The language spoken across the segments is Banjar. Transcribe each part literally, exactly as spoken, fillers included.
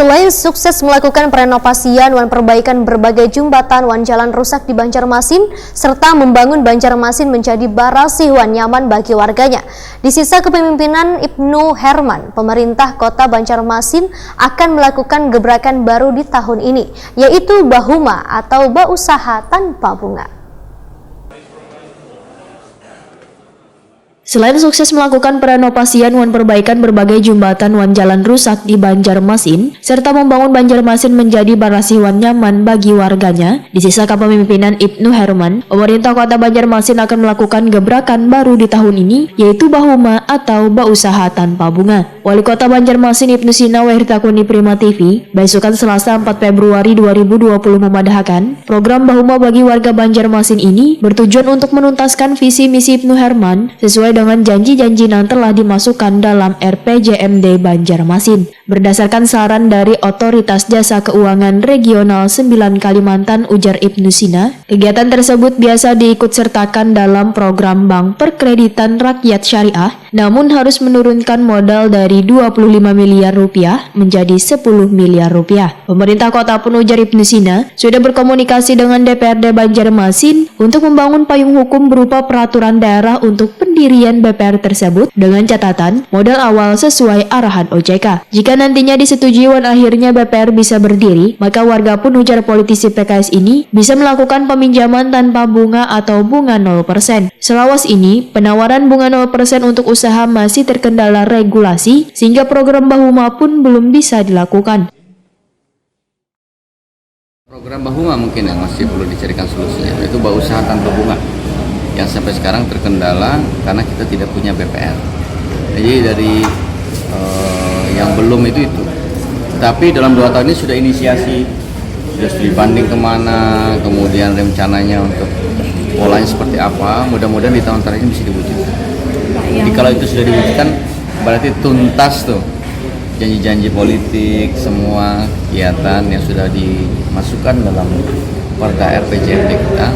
Selain sukses melakukan renovasian wan perbaikan berbagai jumbatan wan jalan rusak di Banjarmasin, serta membangun Banjarmasin menjadi barasih wan nyaman bagi warganya, di sisa kepemimpinan Ibnu Herman, pemerintah kota Banjarmasin akan melakukan gebrakan baru di tahun ini, yaitu bahuma atau bausaha tanpa bunga. Selain sukses melakukan renovasian wan perbaikan berbagai jumbatan wan jalan rusak di Banjarmasin, serta membangun Banjarmasin menjadi barasih wan nyaman bagi warganya, di sisa kepemimpinan Ibnu Herman, pemerintah kota Banjarmasin akan melakukan gebrakan baru di tahun ini, yaitu bahuma atau bausaha tanpa bunga. Wali Kota Banjarmasin Ibnu Sina wayah ditakuni Prima T V, baisukan Selasa empat Februari dua ribu dua puluh memadahakan, program Bahuma bagi warga Banjarmasin ini bertujuan untuk menuntaskan visi misi Ibnu Herman sesuai dengan janji-janji yang telah dimasukkan dalam R P J M D Banjarmasin. Berdasarkan saran dari Otoritas Jasa Keuangan Regional sembilan Kalimantan, ujar Ibnu Sina, kegiatan tersebut biasa diikut sertakan dalam program Bank Perkreditan Rakyat Syariah, namun harus menurunkan modal dari dua puluh lima miliar rupiah menjadi sepuluh miliar rupiah. Pemerintah kota pun, ujar Ibnu Sina, sudah berkomunikasi dengan D P R D Banjarmasin untuk membangun payung hukum berupa peraturan daerah untuk pendirian B P R tersebut dengan catatan modal awal sesuai arahan O J K. Jika nantinya disetujui wan akhirnya B P R bisa berdiri, maka warga pun, ujar politisi P K S ini, bisa melakukan peminjaman tanpa bunga atau bunga nol persen. Selawas ini, penawaran bunga nol persen untuk usaha masih terkendala regulasi, sehingga program Bahuma pun belum bisa dilakukan. Program Bahuma mungkin yang masih perlu dicarikan solusinya, itu bausaha tanpa bunga yang sampai sekarang terkendala karena kita tidak punya B P R. Jadi dari eh, yang belum itu itu. Tapi dalam dua tahun ini sudah inisiasi, sudah studi banding kemana, kemudian rencananya untuk polanya seperti apa. Mudah-mudahan di tahun terakhir ini bisa diwujudkan. Jadi kalau itu sudah diwujudkan, berarti tuntas tuh janji-janji politik, semua kegiatan yang sudah dimasukkan dalam perda R P J M D kita,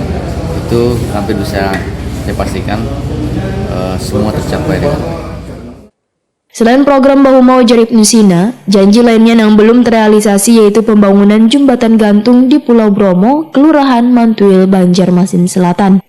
itu hampir bisa saya pastikan eh, semua tercapai dengan baik. Selain program Bahuma, ujar Ibnu Sina, janji lainnya yang belum terrealisasi yaitu pembangunan jembatan gantung di Pulau Bromo, Kelurahan Mantuil, Banjarmasin Selatan.